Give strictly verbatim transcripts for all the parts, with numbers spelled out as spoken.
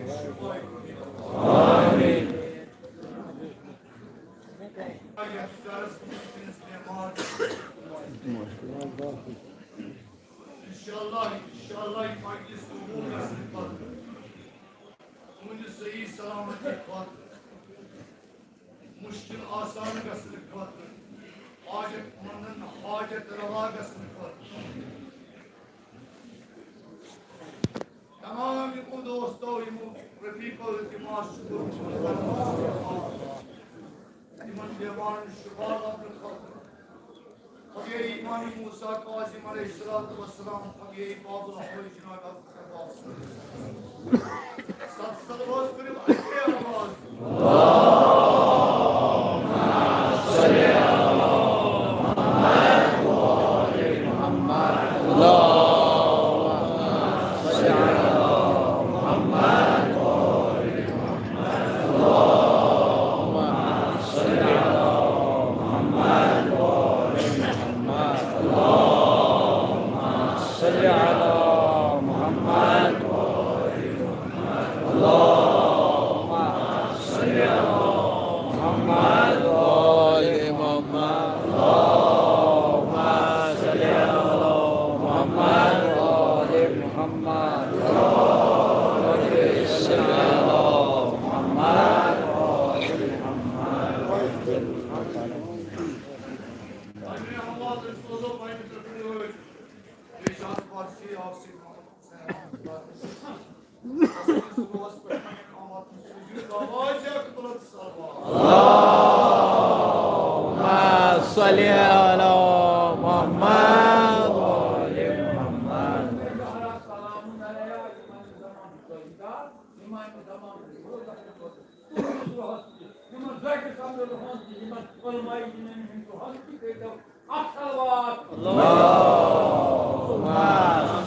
آمین۔ انشاءاللہ، انشاءاللہ، یہ مجلس قبول گژھنہٕ خٲطرٕ، تُہنٛدِ صحیح سلامتی خٲطرٕ، مشکل آسان گژھنہٕ خٲطرٕ، حاجت مندن حاجت روا گژھنہٕ خٲطرٕ۔ تمام یِمو دوستو، یِمو رفیقو التماس چھُ کوٚرمُت، تِمن بیمارن شفا لبنہٕ خٲطرٕ۔ حضرت امام موسیٰ کاظم علیہ الصلوۃ والسلام، حضرت باب الحوائج جناب عبدالقادر۔ ست صلوات کٔرِو اَکے آواز۔ صل على محمد، اللهم صل على محمد وآل محمد، اللهم صل على محمد وآل محمد، اللهم صل على محمد وآل محمد۔ اللهم صل على محمد وآل محمد۔ یِمن ذٲکِر سمدٕ رُحان تہِ، یِمن علماء دینن ہٕنٛدۍ رُحان تہِ کٔرۍتو اکھ صلوات۔ اللهم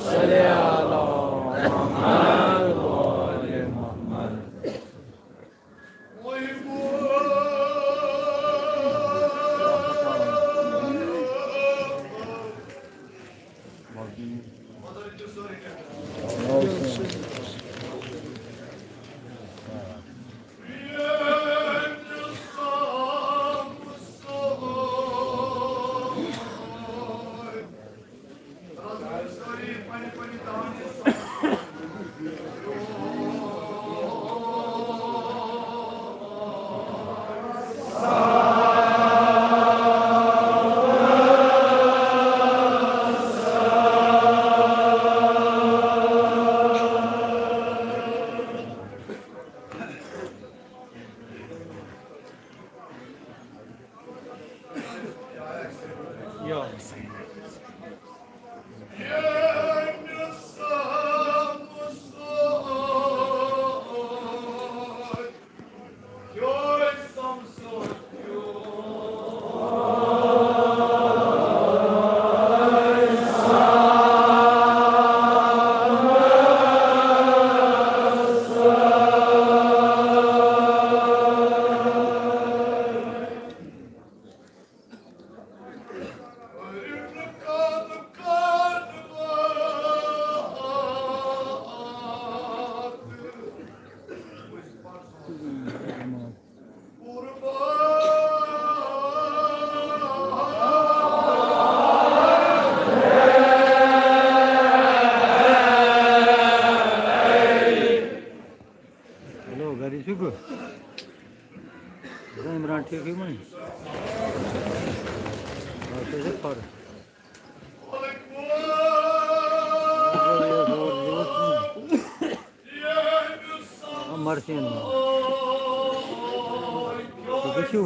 صل على محمد وآل محمد۔ ہیلو، گری چھُکھٕ؟ عمران ٹھیٖکھٕے وۄنۍ؟ اَتھ چھِ اَسہِ فرق۔ مرثی اَنہٕ۔ تُہۍ کُس چھِو؟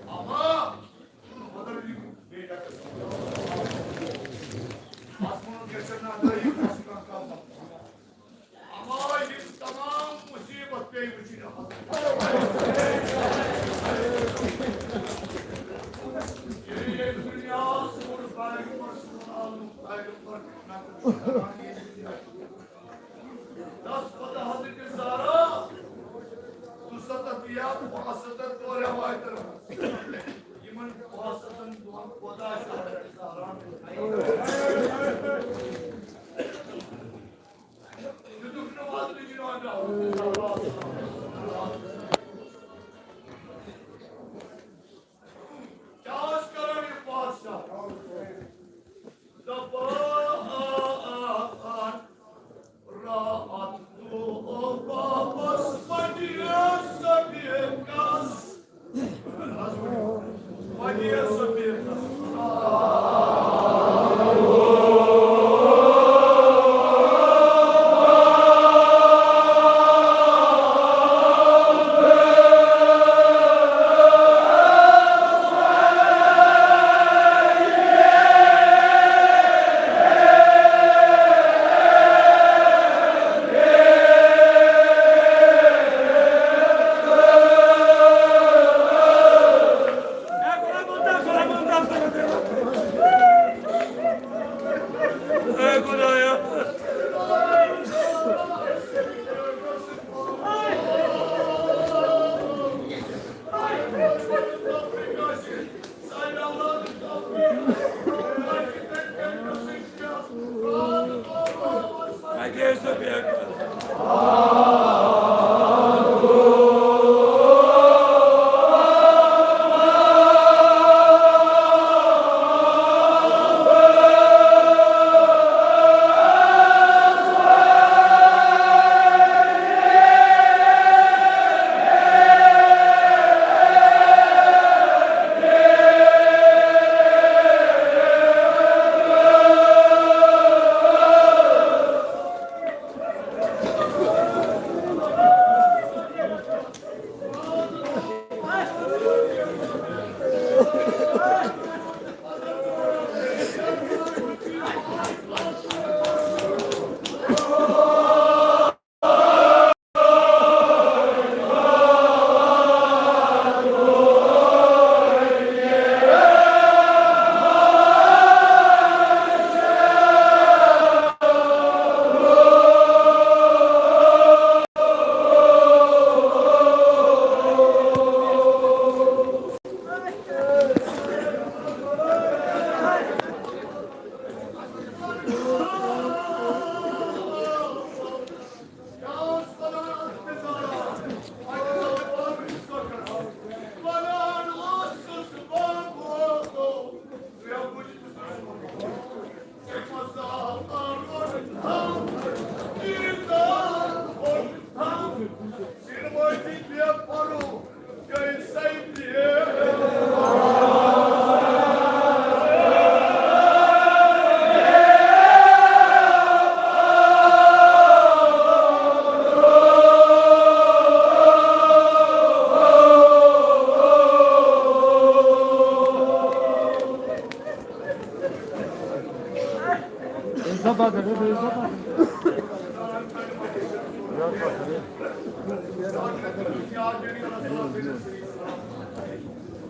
اما مطلب یہ بیٹا قسم۔ آسمان گژھن نہ دٲیِتھ آسہِ کانٛہہ کم۔ اما یِم تمام مصیبت پیٚیہِ وٕچھِنۍ اَتھ۔ ییٚلہِ ییٚمہِ دُنیاہَس منٛز پیغمبر صلی اللہ علیہ وسلم، پیغمبر نقل چھُ کران، ییٚلہِ دُنیا چھُ دس پتہ حضرت زہرا، ژُستتھ یا پانٛژستتھ دو روایتن منٛز۔ یِمن پانٛژستن دۄہن کوتاہ آسہِ حضرت زہرا؟ دیُتُکھ نہٕ وزنٕچ نوٚو۔ کیٛاہ اوس کران یہِ بادشاہ؟ دپان راتھ گوٚو واپس مدینہ سبیکس۔ مدینہ سبیکس۔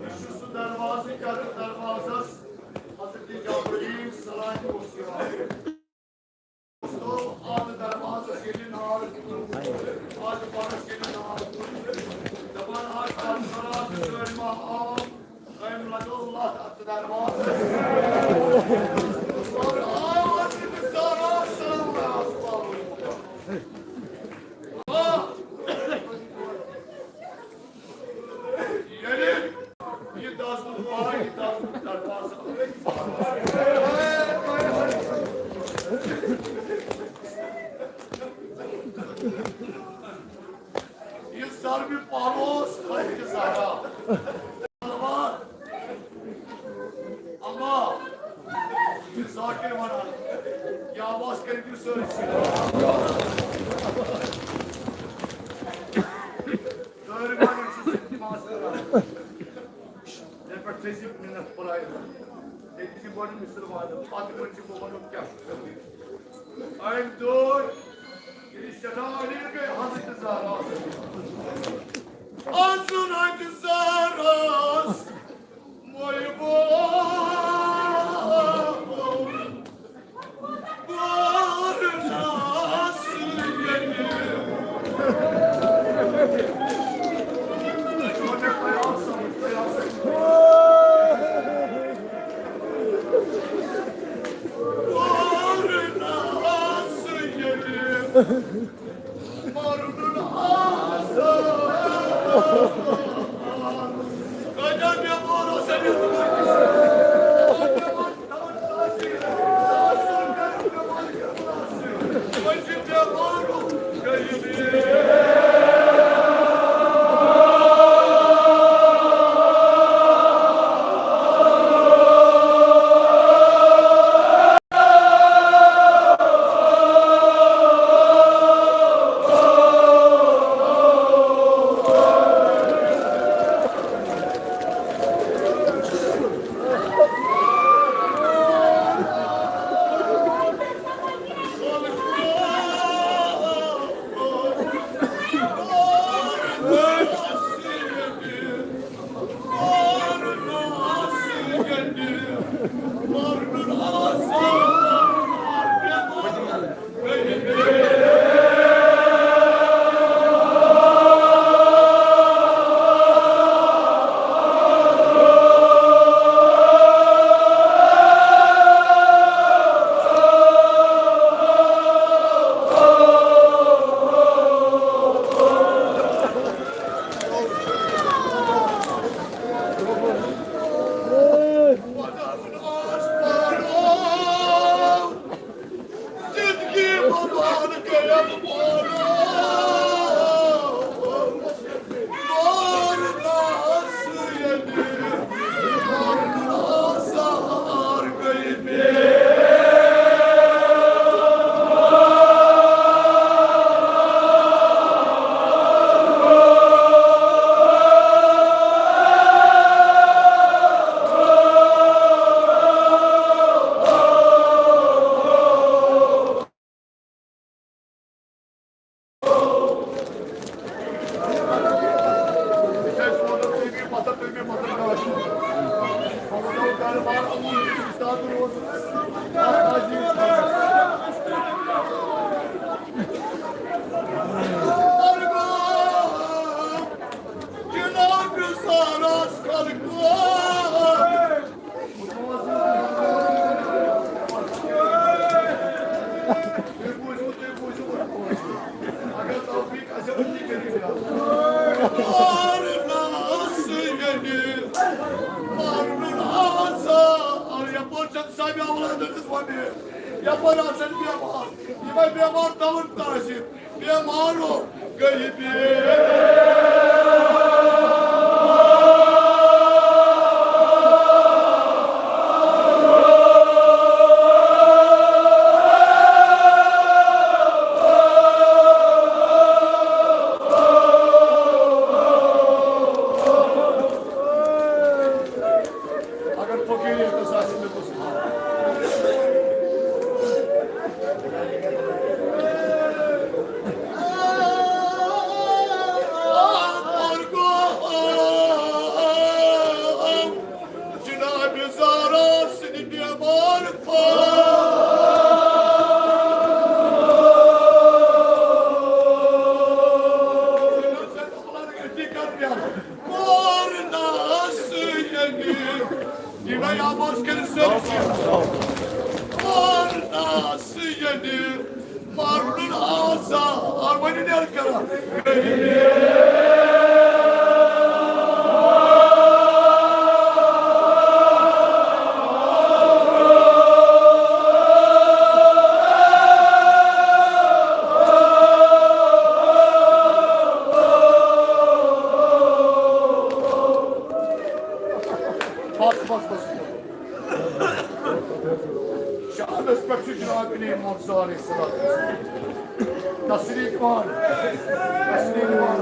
یہِ چھُ سُہ دروازٕ، یَتھ دروازَس حضرت جبرائیل سلام اوس یِوان۔ دوستو، اَتھ دروازَس ییٚلہِ نار کھوٚت، اَتھ پَرَس ییٚلہِ نار کھوٚت، دَپان آسہٕ، پَتہٕ کَران سٲلِم عام، أمۍ لَگٲو لَتھ اَتھ دروازَس۔ اور آو اَتھ زارا سلام آسہٕ پَرُن۔ ییٚلہِ یہِ دَزنُک وَہَے، یہِ دَزنُک دروازٕ۔ یہِ ضربِ پَلوس کھَسہِ زَرا۔ اما، اما، یہِ ذاکر وَنان، یہِ آواز کٔرِو سٲری۔ ظٲہِر گۄڈٕ چھُ سُہ نماز پران۔ مےٚ پٮ۪ٹھ تھٲیزِ مِنت خۄدایَس۔ ییٚتہِ چھِ گۄڈٕ مِصر والٮ۪ن، پَتہٕ وۄنۍ چھِ بہٕ وَنُن کیٛاہ چھُ کرُن۔ أمۍ دوٚپ، ییٚلہِ سٮ۪ٹھاہ أمیٖر گٔے حضرت زہرا۔ حضرت زہراہَس مویہِ بول۔ یپٲرۍ چھَنہٕ سانہِ اولادَن ہٕنٛز وۄمید۔ یپٲرۍ آسَن بیمار۔ یِمَے بیمار تَوَن تاثیر۔ بیمارو گٔیہِ بے۔ اگر فقیری ییٚتہِ آسہِ مےٚ گوٚژھ جناب زارا سٕنٛدِ بیمار پٲٹھۍ۔ کوٚر ناس ییٚلہِ، یہِ وۄنۍ آواز کٔرِو سٲری۔ کوٚر ناس ییٚلہِ، مارُن آسا، آر وۄنۍ نیرٕ کران۔ بس، بس، بس۔ شہادت پٮ۪ٹھ چھُ جناب امام رضا علیہ السلام۔ تسلی دِوان، تسلی دِوان۔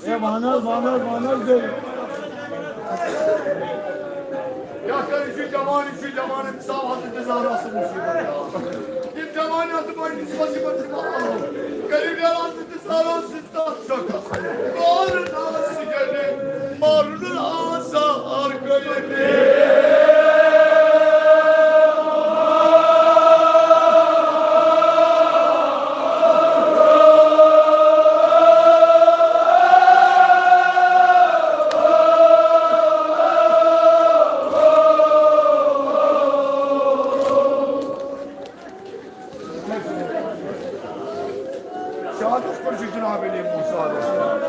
اے، وَن حظ، وَن حظ، وَن حظ، بیٚیہِ۔ کیٛاہ کَرِ، یہِ چھُ جوان، یہِ چھُ جوان، أمِس آو حضرت زہرا سُنٛد مُصیٖبت۔ یہِ جوان یَتھ مجلِسہِ منٛز یِمَن چھُ وَنان، کٔرِو یَلہٕ حضرت زہرا سٕنٛدِ تَتھ شخص۔ کور ناس ییٚلہِ مَرُن آسان گٔیہِ۔ شہادت پر چھُ جناب علی موسیٰ علیہ السلام۔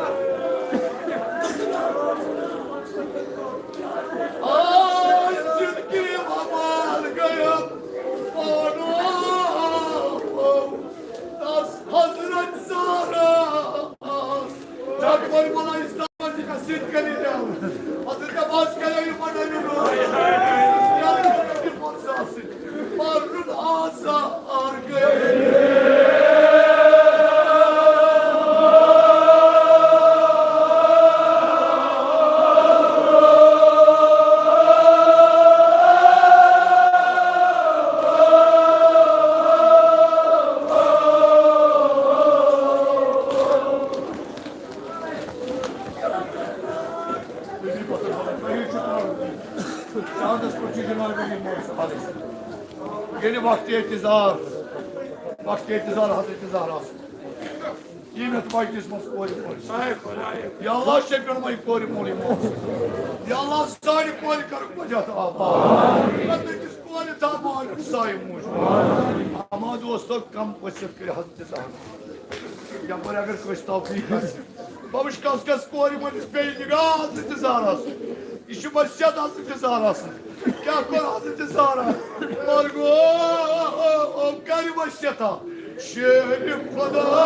آج زندگی وبال گیا، پانو تس حضرت زہرا۔ جب کوئی بولا اس طرح کی کا سیدھ کری جاؤ، حضرت عباس کرے یہ پڑھنے میں روز۔ یا رب، یہ کون سا سیدھ؟ مَرُن آسان گٔیہِ۔ ییٚلہِ وقتِ اعتذار، وقتِ اعتذار حضرت زہرا۔ ییٚمہِ یَتھ مجلِس منٛز کورِ مول۔ یا اللہ، شیفیعن ما یہِ کورِ مول یہِ مول۔ یا اللہ، سانہِ کورِ کَرُکھ نجات آباد۔ نتہٕ أکِس کورِ تھاو مالِک سایہِ موٗجوٗب۔ اما دوستو، کم پٔژھِس کٔرِو حضرت زہرا۔ یَپٲرۍ اگر کٲنٛسہِ توفیٖق آسہِ، بہٕ وٕچھِ کس کس کورِ مٲلِس بیٚیہِ نگاہ حضرت زہرا سُنٛد۔ یہِ چھُ وصیت حضرت زہرا سُنٛد۔ کیٛاہ کوٚر حضرت زہرا؟ مرگو، او، او، او، کرِ وصیتا۔ شیر خدا۔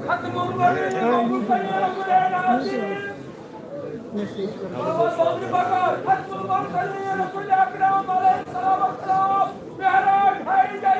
ختم النبيين والمرسلين كلهم على الدين. ختم المرسلين كل أكرم عليه الصلاة والسلام. معراج حيدر.